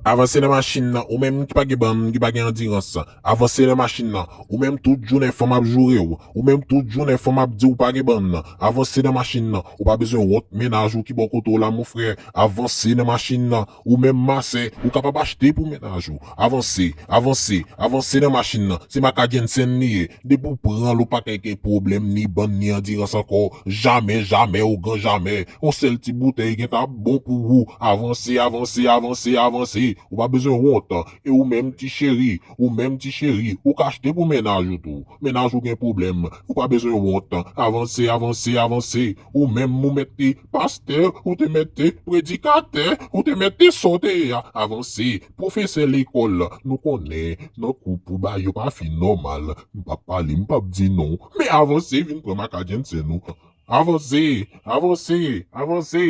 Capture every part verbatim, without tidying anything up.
Avanse nan machin nan, ou menm ki pa gen bann, ki pa gen andirans. Avanse nan machin nan, ou menm tout jounen fanm ap joure w. Ou menm tout jounen fanm ap di w pa gen bann. Avanse nan machin nan, ou pa bezwen wont, mennaj ou ki bò kote w la, mon frè. Avanse nan machin nan, ou menm masè, ou kapab achte pou mennaj ou. Avanse, avanse, avanse nan machin nan. Se Maka Jensen li ye. Depi w pran l, ou pa ka gen pwoblèm, ni bann, ni andirans ankò. Jamè, jamè, o gran jamè. Yon sèl ti boutèy gentan ap bon pou ou. Avanse, avanse, avanse, avanse. Ou pa bezwen wont. E ou menm ti cheri, ou menm ti cheri, ou ka achte pou mennaj ou tou. Mennaj ou gen pwoblèm, ou pa bezwen wont. Avanse, avanse, avanse. Ou menm ou mèt te pastè, ou te mèt te predikatè, ou te mèt te sa w te ye a. Avanse. Pwofesè lekòl, nou konnen, nan kou pou ba yo pa fin nòmal. M p ap pale, m p ap di non. Men avanse, vin pran Maka Jensen ou. Avanse, avanse, avanse.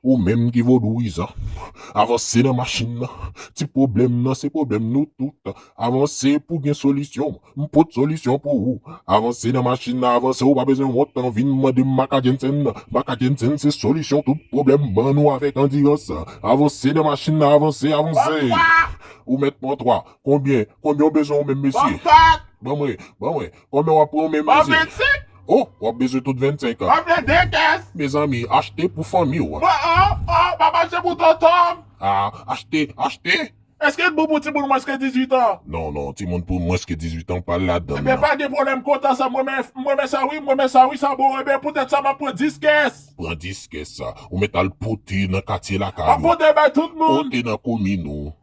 Ou menm ki vodouyizan, avanse nan machin nan. Ti pwoblèm nan, se pwoblèm nou tout. Avanse pou gen solisyon. M pot solisyon pou ou. Avanse nan machin nan, avanse, ou pa bezwen wont, vin mande m Maka Jensen. Maka Jensen se solisyon tout pwoblèm bann ou avèk andirans. Avanse nan machin nan, avanse, avanse. Ou mèt pran twa. Konbyen? Konbyen w bezwen ou menm, mesye? Ban mwen, ban mwen. Konbyen w ap pran ou menm, mesye? Ban vennsenk. Oh, w ap bezwen tout vennsenk an. M ap vle de kès. Mezanmi, achte pou fanmi w. Mwen, oh, oh, m ap achte pou tonton m. Ah, achte, achte. Èske l bon pou timoun mwens ke dizuit an? Non, non, timoun pou mwens ke dizuit an pa ladan l, non. Ebyen, pa gen pwoblèm, kontan sa, mwen renmen, mwen renmen sa wi, mwen renmen sa wi, sa bon, ebyen, poutèt sa, m ap pran dis kès. Pran dis kès sa. Ou mèt al pote nan katye lakay ou. M ap pote bay tout moun. Pote nan komin ou.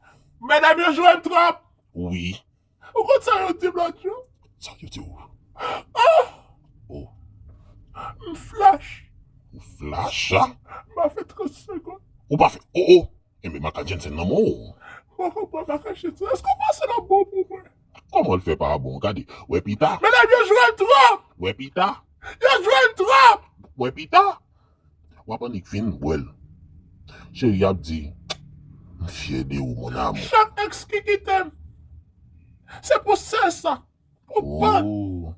Medam yo jwe m twòp. Wi. Ou konn sa yo di m lòt jou? Sa yo di w? Ah! Oh. M flash. Ou flash, a? M pa fè trant segonn. Ou pa fè, oh, oh! Enben, Maka Jensen nan men w. Mwen konprann Maka Jensen. Èske w panse l ap bon pou mwen? Kòman l fè pa bon? Gade, wè pita. Medam yo jwe l twòp! Wè pita. Yo jwe l twòp! Wè pita. W ap annik fin bwè l. Cheri ap di, "M fyè de ou, mon amour." Chak èks ki kite m, se pou sèl sa. Pou bann. Oh.